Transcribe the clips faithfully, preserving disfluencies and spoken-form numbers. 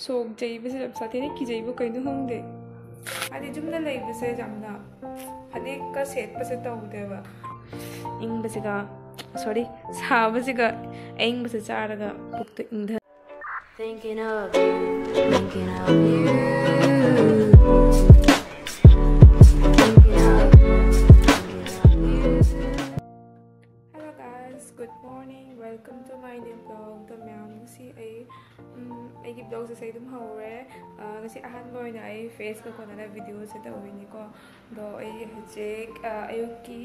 ꯁꯣꯛ ꯆꯩꯕꯁꯦ ꯌꯥꯝ ꯁꯥꯊꯤꯅ ꯀꯤꯖꯩꯕ, ꯀꯩꯅꯣ ꯈꯪꯗꯦ꯫ ꯍꯥꯏꯗꯤ ꯌꯨꯝꯗ ꯂꯩꯕꯁꯦ ꯌꯥꯝꯅ ꯐꯅꯦꯛꯀ ꯁꯦꯠꯄꯁꯦ ꯇꯧꯗꯦꯕ꯫ ꯏꯪꯕꯁꯤꯒ, ꯁꯣꯔꯤ, ꯁꯥꯕꯁꯤꯒ ꯑꯏꯪꯕꯁꯦ ꯆꯥꯔꯒ ꯄꯨꯛꯇ ꯏꯪꯊ Thinking of you, thinking of you, thinking of you, thinking of you. Hello guys, good morning, welcome to my new vlog. ꯑꯗꯣ ꯃꯌꯥꯝ, ꯉꯁꯤ ꯑꯩ ꯎꯝ, ꯑꯩꯒꯤ vlogꯁꯦ ꯑꯩ ꯑꯗꯨꯝ ꯍꯧꯔꯦ꯫ ꯑ, ꯉꯁꯤ ꯑꯍꯥꯟꯕ ꯑꯣꯏꯅ ꯑꯩ ꯐꯦꯁꯀ ꯀꯣꯟꯅꯅ videoꯁꯦ ꯇꯧꯕꯤꯅꯤꯀꯣ꯫ ꯑꯗꯣ ꯑꯩ ꯍꯧꯖꯤꯛ, ꯑ, ꯑꯌꯨꯛꯀꯤ,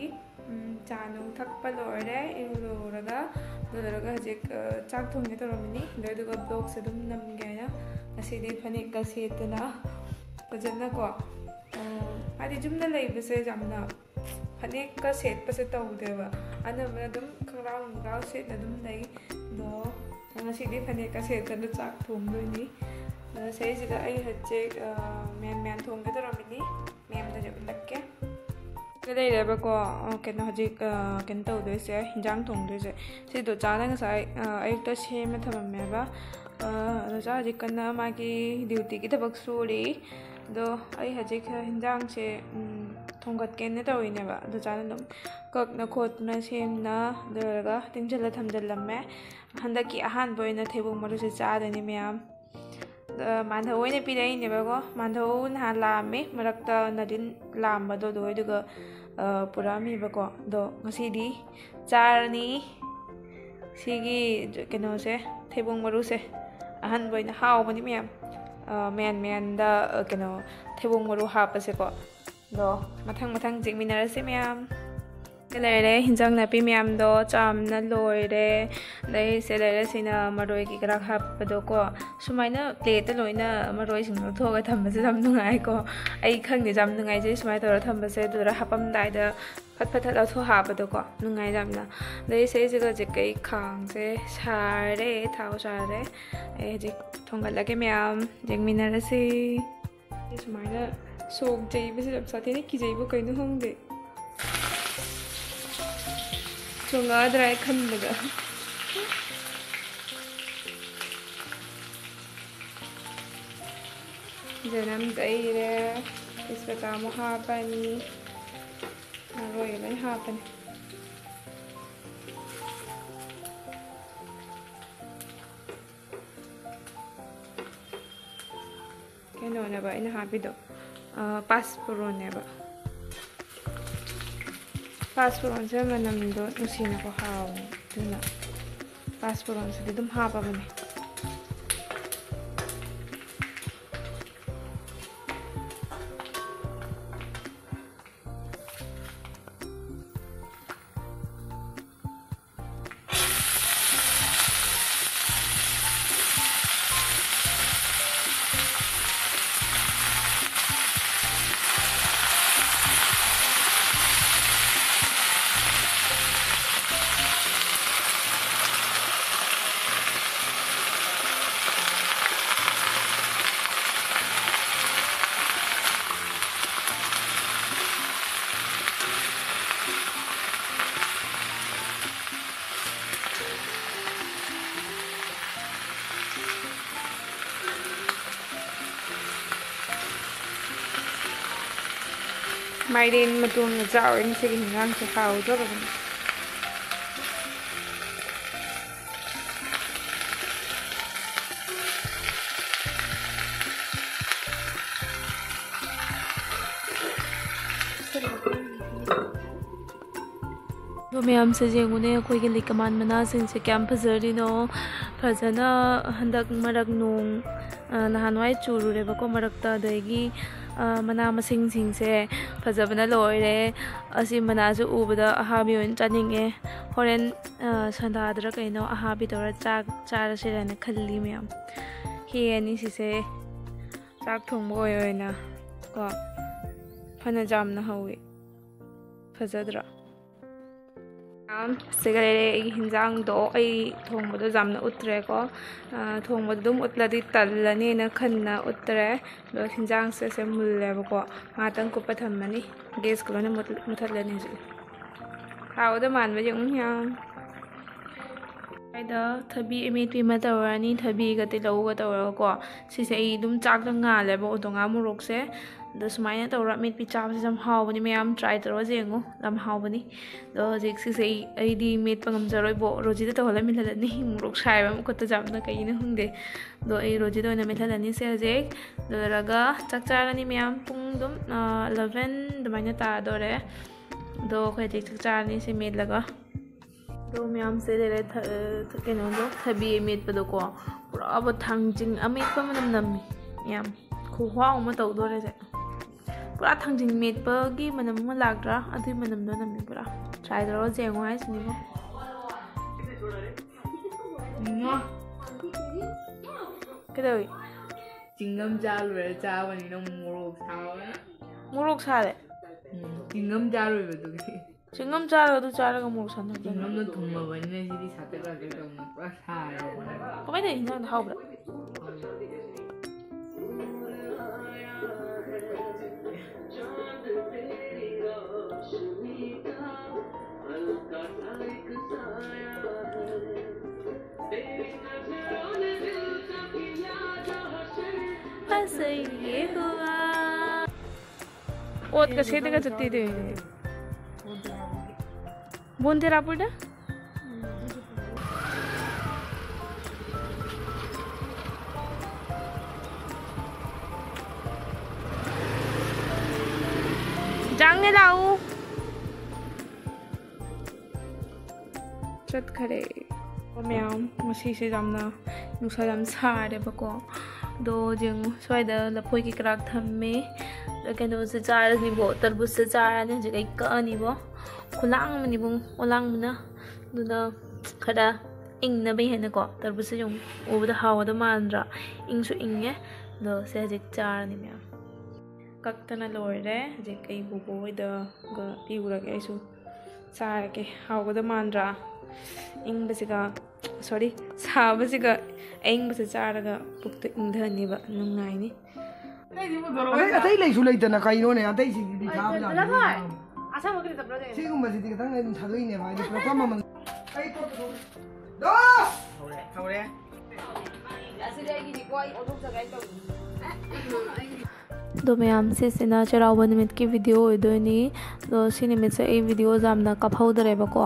ꯎꯝ, ꯆꯥ ꯅꯨꯡ ꯊꯛꯄ ꯂꯣꯏꯔꯦ, ꯏꯔꯨ ꯂꯨꯔꯒ꯫ ꯑꯗꯨ ꯂꯣꯏꯔꯒ ꯍꯧꯖꯤꯛ, ꯑ, ꯆꯥꯛ ꯊꯣꯡꯒꯦ ꯇꯧꯔꯝꯃꯤꯅꯤ꯫ ꯑꯗꯣ ꯑꯗꯨꯒ vlogꯁꯦ ꯑꯗꯨꯝ ꯅꯝꯒꯦ ꯍꯥꯏꯅ ꯉꯁꯤꯗꯤ ꯐꯅꯦꯛꯀ ꯁꯦꯠꯇꯅ ꯐꯖꯅꯀꯣ꯫ ꯑ, ꯍꯥꯏꯗꯤ ꯌꯨꯝꯗ ꯂꯩꯕꯁꯦ ꯌꯥꯝꯅ ꯐꯅꯦꯛꯀ ꯁꯦꯠꯄꯁꯦ ꯇꯧꯗꯦꯕ꯫ ꯑꯅꯝꯕꯅ ꯑꯗꯨꯝ ꯈꯣꯡꯒ꯭ꯔꯥꯎ ꯅꯨꯡꯒ꯭ꯔꯥꯎ ꯁꯦꯠꯅ ꯑꯗꯨꯝ ꯂꯩ꯫ ꯑꯗꯣ ꯉꯁꯤꯗꯤ ꯐꯅꯦꯛꯀ ꯁꯦꯠꯇꯅ ꯆꯥꯛ ꯊꯣꯡꯗꯣꯏꯅꯤ꯫ ꯑꯗꯣ ꯁꯤꯗꯩꯁꯤꯗ ꯑꯩ ꯍꯧꯖꯤꯛ, ꯑ, ꯃꯌꯥꯟ ꯃꯌꯥꯟ ꯊꯣꯡꯒꯦ ꯇꯧꯔꯝꯃꯤꯅꯤ꯫ ꯃꯌꯥꯝꯗꯁꯨ ꯎꯠꯂꯛꯀꯦ꯫ ꯁꯤꯗ ꯂꯩꯔꯦꯕꯀꯣ, ꯑ, ꯀꯩꯅꯣ ꯍꯧꯖꯤꯛ, ꯑ, ꯀꯩꯅꯣ ꯇꯧꯗꯣꯏꯁꯦ, ꯍꯤꯟꯖꯥꯡ ꯊꯣꯡꯗꯣꯏꯁꯦ꯫ ꯁꯤꯗꯣ ꯆꯥꯅ ꯉꯁꯥꯏ, ꯑ, ꯑꯌꯨꯛꯇ ꯁꯦꯝꯃ ꯊꯝꯃꯝꯃꯦꯕ꯫ ꯑ, ꯑꯗꯣ ꯆꯥ ꯍꯧꯖꯤꯛ ꯀꯟꯅ ꯃꯥꯒꯤ dutyꯒꯤ ꯊꯕꯛ ꯁꯨꯔꯤ꯫ ꯑꯗꯣ ꯑꯩ ꯍꯧꯖꯤꯛ ꯍꯤꯟꯖꯥꯡꯁꯦ, ꯎꯝ, ꯊꯣꯡꯒꯠꯀꯦꯅ ꯇꯧꯔꯤꯅꯦꯕ꯫ ꯑꯗꯣ ꯆꯥꯅ ꯑꯗꯨꯝ ꯀꯛꯅ ꯈꯣꯠꯇꯅ ꯁꯦꯝꯅ ꯑꯗꯨ ꯂꯣꯏꯔꯒ ꯇꯤꯡꯁꯤꯜꯂ ꯊꯝꯖꯤꯜꯂꯝꯃꯦ꯫ ꯍꯟꯗꯛꯀꯤ ꯑꯍꯥꯟꯕ ꯑꯣꯏꯅ ꯊꯩꯕꯣꯡ ꯃꯔꯨꯁꯦ ꯆꯥꯗꯣꯏꯅꯤ ꯃꯌꯥꯝ꯫ ꯑ, ꯃꯥꯟꯙꯧ ꯑꯣꯏꯅ ꯄꯤꯔꯛꯏꯅꯦꯕꯀꯣ꯫ ꯃꯥꯟꯙꯧ ꯅꯍꯥꯟ ꯂꯥꯛꯑꯝꯃꯦ, ꯃꯔꯛꯇ ꯅꯥꯗꯤꯟ ꯂꯥꯛꯑꯝꯕꯗꯣ ꯑꯗꯨ ꯑꯣꯏꯗꯨꯒ, ꯑ, ꯄꯨꯔꯛꯑꯝꯃꯤꯕꯀꯣ꯫ ꯑꯗꯣ ꯉꯁꯤꯗꯤ ꯆꯥꯔꯅꯤ꯫ ꯁꯤꯒꯤ ꯀꯩꯅꯣꯁꯦ, ꯊꯩꯕꯣꯡ ꯃꯔꯨꯁꯦ ꯑꯍꯥꯟꯕ ꯑꯣꯏꯅ ꯍꯥꯎꯕꯅꯤ ꯃꯌꯥꯝ꯫ ꯑ, ꯃꯌꯥꯟ ꯃꯌꯥꯟꯗ, ꯑ, ꯀꯩꯅꯣ, ꯊꯩꯕꯣꯡ ꯃꯔꯨ ꯍꯥꯞꯄꯁꯦꯀꯣ꯫ ꯑꯗꯣ ꯃꯊꯪ ꯃꯊꯪ ꯆꯦꯛꯃꯤꯟꯅꯔꯁꯤ ꯃꯌꯥꯝ꯫ ꯂꯩꯔꯦ, ꯍꯤꯟꯖꯥꯡ ꯅꯥꯄꯤ ꯃꯌꯥꯝꯗꯣ ꯆꯥꯝꯅ ꯂꯣꯏꯔꯦ꯫ ꯑꯗꯩ ꯁꯦ ꯂꯩꯔꯦ, ꯁꯤꯅ ꯃꯔꯣꯏ ꯀꯩꯀꯥ ꯍꯥꯞꯄꯗꯣꯀꯣ꯫ ꯁꯨꯃꯥꯏꯅ plateꯇ ꯂꯣꯏꯅ ꯃꯔꯣꯏꯁꯤꯡ ꯂꯧꯊꯣꯛꯑꯒ ꯊꯝꯕꯁꯦ ꯌꯥꯝ ꯅꯨꯡꯉꯥꯏꯀꯣ꯫ ꯑꯩ ꯈꯪꯗꯦ, ꯌꯥꯝ ꯅꯨꯡꯉꯥꯏꯖꯩ ꯁꯨꯃꯥꯏꯅ ꯇꯧꯔꯒ ꯊꯝꯕꯁꯦ꯫ ꯑꯗꯨꯗ ꯍꯥꯄꯝꯗꯥꯏꯗ ꯐꯠ ꯐꯠ ꯐꯠ ꯂꯧꯊꯣꯛ ꯍꯥꯞꯄꯗꯣꯀꯣ, ꯅꯨꯡꯉꯥꯏ ꯌꯥꯝꯅ꯫ ꯑꯗꯩ ꯁꯤꯗꯩꯁꯤꯒ ꯍꯧꯖꯤꯛ ꯑꯩ ꯈꯥꯡꯁꯦ ꯁꯥꯔꯦ, ꯊꯥꯎ ꯁꯥꯔꯦ꯫ ꯑꯩ ꯍꯧꯖꯤꯛ ꯊꯣꯡꯒꯠꯂꯒꯦ ꯃꯌꯥꯝ, ꯌꯦꯡꯃꯤꯟꯅꯔꯁꯤ꯫ ꯑꯩ ꯁꯨꯃꯥꯏꯅ ꯁꯣꯛ ꯆꯩꯕꯁꯦ ꯌꯥꯝ ꯁꯥꯊꯤꯅ ꯀꯤꯖꯩꯕ, ꯀꯩꯅꯣ ꯈꯪꯗꯦ꯫ ꯆꯣꯡꯉꯛꯑꯗ꯭ꯔꯥ ꯍꯥꯏ ꯈꯟꯕꯗ꯫ ꯖꯅꯝ ꯌꯩꯔꯦ꯫ ꯇꯦꯖꯄꯇꯥ ꯑꯃꯨꯛ ꯍꯥꯞꯄꯅꯤ꯫ ꯃꯔꯣꯏ ꯂꯣꯏ ꯍꯥꯞꯄꯅꯤ꯫ ꯀꯩꯅꯣꯅꯦꯕ ꯑꯩꯅ ꯍꯥꯞꯄꯤꯗꯣ, ꯑ, ꯄꯥꯁꯄꯨꯔꯣꯟꯅꯦꯕ꯫ ꯄꯥꯁꯄꯨꯔꯣꯟꯁꯦ ꯃꯅꯝꯗꯣ ꯅꯨꯡꯁꯤꯅꯀꯣ ꯍꯥꯎꯕꯅꯦ, ꯑꯗꯨꯅ ꯄꯥꯁꯄꯨꯔꯣꯟꯁꯤꯗꯤ ꯑꯗꯨꯝ ꯍꯥꯞꯄꯕꯅꯦ꯫ ꯃꯥꯏꯔꯦꯟ ꯃꯇꯣꯟꯒ ꯆꯥꯎꯔꯦ ꯉꯁꯤꯒꯤ ꯍꯤꯟꯖꯥꯡꯁꯦ, ꯍꯥꯎꯗꯣꯔꯕꯅꯤ꯫ ꯑꯗꯣ ꯃꯌꯥꯝꯁꯦ ꯌꯦꯡꯉꯨꯅꯦ, ꯑꯩꯈꯣꯏꯒꯤ ꯂꯤꯀꯃꯥꯟ ꯃꯅꯥꯁꯤꯡꯁꯦ ꯀꯌꯥꯝ ꯐꯖꯔꯤꯅꯣ꯫ ꯐꯖꯅ ꯍꯟꯗꯛ ꯃꯔꯛ ꯅꯣꯡ, ꯑ, ꯅꯍꯥꯟꯋꯥꯏ ꯆꯨꯔꯨꯔꯦꯕꯀꯣ ꯃꯔꯛꯇ, ꯑꯗꯒꯤ, ꯑ, ꯃꯅꯥ ꯃꯁꯤꯡꯁꯤꯡꯁꯦ ꯐꯖꯕꯅ ꯂꯣꯏꯔꯦ꯫ ꯑꯁꯤ ꯃꯅꯥꯁꯦ ꯎꯕꯗ ꯑꯍꯥꯕꯤ ꯑꯣꯏꯅ ꯆꯥꯅꯤꯡꯉꯦ꯫ ꯍꯣꯔꯦꯟ, ꯑ, ꯁꯟꯗꯥꯗꯔ ꯀꯩꯅꯣ ꯑꯍꯥꯕꯤ ꯇꯧꯔ ꯆꯥꯛ ꯆꯥꯔꯁꯤꯔꯅ ꯈꯜꯂꯤ ꯃꯌꯥꯝ꯫ ꯍꯦꯛꯑꯅꯤ ꯁꯤꯁꯦ꯫ ꯆꯥꯛ ꯊꯣꯡꯕ ꯑꯣꯏ ꯑꯣꯏꯅ ꯀꯣ꯫ ꯐꯅ ꯌꯥꯝꯅ ꯍꯧꯋꯤ꯫ ꯐꯖꯗ꯭ꯔꯥ? ꯁꯤꯒ ꯂꯩꯔꯦ ꯑꯩꯒꯤ ꯍꯤꯟꯖꯥꯡꯗꯣ꯫ ꯑꯩ ꯊꯣꯡꯕꯗꯣ ꯌꯥꯝꯅ ꯎꯠꯇ꯭ꯔꯦꯀꯣ꯫ ꯑ, ꯊꯣꯡꯕꯗꯣ ꯑꯗꯨꯝ ꯎꯠꯂꯗꯤ ꯇꯜꯂꯅꯤꯅ ꯈꯟꯅ ꯎꯠꯇ꯭ꯔꯦ꯫ ꯑꯗꯣ ꯍꯤꯟꯖꯥꯡꯁꯦ ꯁꯦ ꯃꯨꯜꯂꯦꯕꯀꯣ꯫ ꯉꯥꯛꯇꯪ ꯀꯨꯞꯄ ꯊꯝꯃꯅꯤ꯫ ꯒꯦꯁꯀ ꯂꯣꯏꯅ ꯃꯨꯠ-, ꯃꯨꯠꯊꯠꯂꯅꯤ ꯍꯧꯖꯤꯛ꯫ ꯍꯥꯎꯗꯧ ꯃꯥꯟꯕ ꯌꯦꯡꯉꯨ ꯌꯥꯝ꯫ ꯁ꯭ꯋꯥꯏꯗ ꯊꯕꯤ ꯑꯃꯦꯠꯄꯤ ꯑꯃ ꯇꯧꯔꯅꯤ, ꯊꯕꯤꯒ ꯇꯤꯜꯍꯧꯒ ꯇꯧꯔꯒꯀꯣ꯫ ꯁꯤꯁꯦ ꯑꯩ ꯑꯗꯨꯝ ꯆꯥꯛꯇ ꯉꯥꯜꯂꯦꯕ ꯎꯇꯣꯡꯉꯥ ꯃꯣꯔꯣꯛꯁꯦ꯫ ꯑꯗꯣ ꯁꯨꯃꯥꯏꯅ ꯇꯧꯔ ꯑꯃꯦꯠꯄꯤ ꯆꯥꯕꯁꯦ ꯌꯥꯝ ꯍꯥꯎꯕꯅꯤ, ꯃꯌꯥꯝ try ꯇꯧꯔꯒ ꯌꯦꯡꯉꯨ, ꯌꯥꯝ ꯍꯥꯎꯕꯅꯤ꯫ ꯑꯗꯣ ꯍꯧꯖꯤꯛ ꯁꯤꯁꯦ ꯑꯩ, ꯑꯩꯗꯤ ꯃꯦꯠꯄ ꯉꯝꯖꯔꯣꯏꯕꯣ, ꯔꯣꯖꯤꯗ ꯇꯧꯍꯜꯂ ꯃꯦꯠꯍꯜꯂꯅꯤ꯫ ꯃꯣꯔꯣꯛ ꯁꯥꯏꯕ ꯃꯈꯨꯠꯇ ꯌꯥꯝꯅ, ꯀꯩꯒꯤꯅꯣ ꯈꯪꯗꯦ꯫ ꯑꯗꯣ ꯑꯩ ꯔꯣꯖꯤꯗ ꯑꯣꯏꯅ ꯃꯦꯠꯍꯜꯂꯅꯤ ꯁꯦ ꯍꯧꯖꯤꯛ꯫ ꯂꯣꯏꯔꯒ ꯆꯥꯛ ꯆꯥꯔꯅꯤ ꯃꯌꯥꯝ, ꯄꯨꯡ ꯑꯗꯨꯝ eleven ꯑꯗꯨꯃꯥꯏꯅ ꯇꯥꯗꯣꯔꯦ꯫ ꯑꯗꯣ ꯑꯩꯈꯣꯏ ꯍꯧꯖꯤꯛ ꯆꯥꯛ ꯆꯥꯔꯅꯤ ꯁꯤ ꯃꯦꯠꯂꯒ꯫ ꯑꯗꯣ ꯃꯌꯥꯝꯁꯦ ꯂꯩꯔꯦ, ꯊ-, ꯑ, ꯀꯩꯅꯣꯗꯣ, ꯊꯕꯤ ꯑꯃꯦꯠꯄꯗꯣꯀꯣ, ꯄꯨꯔꯥꯕ ꯊꯥꯡꯖꯤꯡ ꯑꯃꯦꯠꯄ ꯃꯅꯝ ꯅꯝꯃꯤ꯫ ꯌꯥꯝ ꯈꯨꯍꯥꯎ ꯑꯃ ꯇꯧꯗꯣꯔꯦꯁꯦ꯫ ꯄꯨꯔꯥ ꯊꯥꯡꯖꯤꯡ ꯃꯦꯠꯄꯒꯤ ꯃꯅꯝ ꯑꯃ ꯂꯥꯛꯇ꯭ꯔꯥ? ꯑꯗꯨꯒꯤ ꯃꯅꯝꯗꯣ ꯅꯝꯃꯤ ꯄꯨꯔꯥ꯫ Try ꯇꯧꯔꯒ ꯌꯦꯡꯉꯣ ꯍꯥꯏꯁꯤꯅꯤꯀꯣ꯫ ꯀꯩꯗꯧꯏ? ꯆꯤꯡꯒꯝ ꯆꯥ ꯂꯣꯏꯔ ꯆꯥꯕꯅꯤꯅ ꯃꯣꯔꯣꯛ ꯁꯥꯕꯅ꯫ ꯃꯣꯔꯣꯛ ꯁꯥꯔꯦ? ꯎꯝ, ꯆꯤꯡꯒꯝ ꯆꯥꯔꯣꯏꯕꯗꯨꯒꯤ꯫ ꯆꯤꯡꯒꯝ ꯆꯥꯔꯒ ꯑꯗꯨ ꯆꯥꯔꯒ ꯃꯣꯔꯣꯛ ꯁꯥꯟꯅꯕ꯫ ꯆꯤꯡꯒꯝꯗꯣ ꯊꯨꯝꯃꯕꯅꯤꯅ ꯁꯤꯗꯤ ꯁꯥꯇꯛ ꯁꯥꯇꯛ ꯇꯧꯅ ꯄꯨꯔꯥ ꯁꯥꯔꯦꯗꯅ꯫ ꯀꯃꯥꯏꯅ ꯇꯧꯔꯤꯅꯣ? ꯏꯟꯖꯥꯡꯗꯣ ꯍꯥꯎꯕ꯭ꯔꯥ? ꯑꯣꯠꯀ ꯁꯦꯠꯇꯒ ꯆꯠꯇꯦꯗꯤ꯫ ꯕꯣꯟꯗꯦꯔꯥꯄꯨꯔꯗ? ꯆꯪꯉꯦ ꯂꯥꯛꯎ꯫ ꯆꯠꯈꯔꯦ꯫ ꯃꯌꯥꯝ, ꯉꯁꯤꯁꯦ ꯌꯥꯝꯅ ꯅꯨꯡꯁꯥ ꯌꯥꯝ ꯁꯥꯔꯦꯕꯀꯣ꯫ ꯑꯗꯣ ꯌꯦꯡꯉꯨ, ꯁ꯭ꯋꯥꯏꯗ ꯂꯐꯣꯏ ꯀꯩꯀꯔꯥ ꯊꯝꯃꯦ꯫ ꯑꯗ ꯀꯩꯅꯣꯁꯦ ꯆꯥꯔꯅꯤꯕꯣ, ꯇꯔꯕꯨꯖꯁꯦ ꯆꯥꯔꯅꯤ ꯍꯧꯖꯤꯛ ꯑꯩ ꯀꯛꯑꯅꯤꯕꯣ꯫ ꯈꯨꯂꯥꯡ ꯑꯃꯅꯤꯕꯨ, ꯑꯣꯂꯥꯡꯕꯅ꯫ ꯑꯗꯨꯅ ꯈꯔ ꯏꯪꯅꯕ ꯍꯦꯟꯅꯀꯣ, ꯇꯔꯕꯨꯖꯁꯦ ꯌꯦꯡꯉꯨ, ꯎꯕꯗ ꯍꯥꯎꯒꯗꯕ ꯃꯥꯟꯗ꯭ꯔꯥ? ꯏꯪꯁꯨ ꯏꯪꯉꯦ꯫ ꯑꯗꯣ ꯁꯦ ꯍꯧꯖꯤꯛ ꯆꯥꯔꯅꯤ ꯃꯌꯥꯝ꯫ ꯀꯛꯇꯅ ꯂꯣꯏꯔꯦ꯫ ꯍꯧꯖꯤꯛ ꯑꯩ ꯕꯣꯕꯣ ꯍꯣꯏꯗꯒ ꯄꯤꯔꯨꯔꯒꯦ, ꯑꯩꯁꯨ ꯆꯥꯔꯒꯦ꯫ ꯍꯥꯎꯒꯗꯕ ꯃꯥꯟꯗ꯭ꯔꯥ? ꯏꯪꯕꯁꯤꯒ, sorry, ꯁꯥꯕꯁꯤꯒ ꯑꯏꯪꯕꯁꯦ ꯆꯥꯔꯒ ꯄꯨꯛꯇ ꯏꯪꯊꯅꯤꯕ, ꯅꯨꯡꯉꯥꯏꯅꯤ꯫ ꯑꯇꯩ, ꯑꯇꯩ ꯂꯩꯁꯨ ꯂꯩꯇꯅ ꯀꯩꯅꯣꯅꯦ? ꯑꯇꯩꯁꯤꯡꯗꯤ ꯊꯥꯕ ꯌꯥꯕꯅꯤ꯫ ꯑꯁꯪꯕ ꯀꯩꯅꯣ ꯆꯠꯄ꯭ꯔꯣ? ꯁꯤꯒꯨꯝꯕꯁꯤꯗꯤ ꯈꯤꯇꯪ ꯑꯗꯨꯝ ꯊꯥꯗꯣꯛꯏꯅꯦꯕ, ꯍꯥꯏꯗꯤ ꯄꯨꯂꯞ ꯃꯃꯜ꯫ ꯑꯩ ꯄꯣꯠ ꯄꯨꯊꯣꯛ-, ꯑꯗꯣ ꯃꯌꯥꯝ, ꯁꯤꯁꯤꯅ ꯆꯩꯔꯥꯎꯕ ꯅꯨꯃꯤꯠꯀꯤ ꯚꯤꯗꯤꯑꯣ ꯑꯣꯏꯗꯣꯏꯅꯤ꯫ ꯑꯗꯣ ꯁꯤ ꯅꯨꯃꯤꯠꯁꯦ ꯑꯩ ꯚꯤꯗꯤꯑꯣꯁꯦ ꯌꯥꯝꯅ ꯀꯥꯞꯍꯧꯗꯔꯦꯕꯀꯣ꯫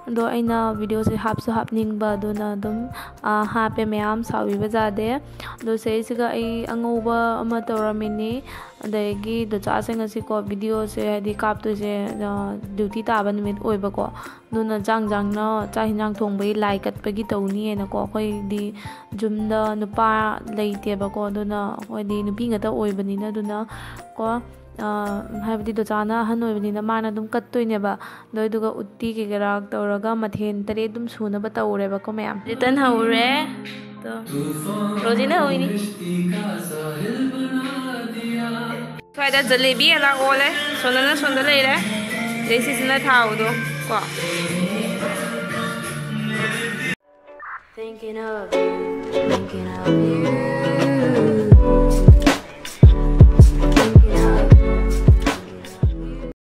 ꯑꯗꯣ ꯑꯩꯅ ꯚꯤꯗꯤꯑꯣꯁꯦ ꯍꯥꯞꯁꯨ ꯍꯥꯞꯅꯤꯡꯕ, ꯑꯗꯨꯅ ꯑꯗꯨꯝ, ꯑꯥ, ꯍꯥꯞꯄꯦ ꯃꯌꯥꯝ, ꯁꯥꯎꯕꯤꯕ ꯌꯥꯗꯦ꯫ ꯑꯗꯣ ꯁꯤꯗꯩꯁꯤꯒ ꯑꯩ ꯑꯉꯧꯕ ꯑꯃ ꯇꯧꯔꯝꯃꯤꯅꯤ꯫ ꯑꯗꯒꯤ ꯗꯣꯆꯥꯁꯦ ꯉꯁꯤꯀꯣ ꯚꯤꯗꯤꯑꯣꯁꯦ ꯍꯥꯏꯗꯤ ꯀꯥꯞꯇꯣꯏꯁꯦ, ꯑꯥ, ꯗ꯭ꯌꯨꯇꯤ ꯇꯥꯕ ꯅꯨꯃꯤꯠ ꯑꯣꯏꯕꯀꯣ꯫ ꯑꯗꯨꯅ ꯆꯥꯡ ꯆꯥꯡꯅ ꯆꯥꯛ ꯍꯤꯟꯖꯥꯡ ꯊꯣꯡꯕꯒꯤ ꯂꯥꯏ ꯀꯠꯄꯒꯤ ꯇꯧꯅꯤ ꯍꯥꯏꯅꯀꯣ꯫ ꯑꯩꯈꯣꯏꯗꯤ ꯌꯨꯝꯗ ꯅꯨꯄꯥ ꯂꯩꯇꯦꯕꯀꯣ, ꯑꯗꯨꯅ ꯑꯩꯈꯣꯏꯗꯤ ꯅꯨꯄꯤ ꯉꯥꯛꯇ ꯑꯣꯏꯕꯅꯤꯅ, ꯑꯗꯨꯅ ꯀꯣ, ꯑꯥ, ꯍꯥꯏꯕꯗꯤ ꯗꯣꯆꯥꯅ ꯑꯍꯟ ꯑꯣꯏꯕꯅꯤꯅ ꯃꯥꯅ ꯑꯗꯨꯝ ꯀꯠꯇꯣꯏꯅꯦꯕ꯫ ꯑꯗꯣ ꯑꯗꯨꯒ ꯎꯠꯇꯤ ꯀꯩꯀꯥ ꯇꯧꯔꯒ ꯃꯊꯦꯜ ꯇꯔꯦꯠ ꯑꯗꯨꯝ ꯁꯨꯅꯕ ꯇꯧꯔꯦꯕꯀꯣ ꯃꯌꯥꯝ꯫ ꯔꯤꯇꯟ ꯍꯧꯔꯦ꯫ ꯑꯗꯣ ꯔꯣꯖꯤꯅ ꯍꯧꯏꯅꯤ꯫ ꯁ꯭ꯋꯥꯏꯗ ꯖꯂꯦꯕꯤ ꯑꯂꯥ ꯑꯣꯜꯂꯦ꯫ ꯁꯣꯅꯅ ꯁꯣꯝꯗ ꯂꯩꯔꯦ꯫ ꯑꯗꯩ ꯁꯤꯁꯤꯅ ꯊꯥꯎꯗꯣ ꯀꯣ꯫ Thinking of you, thinking of you.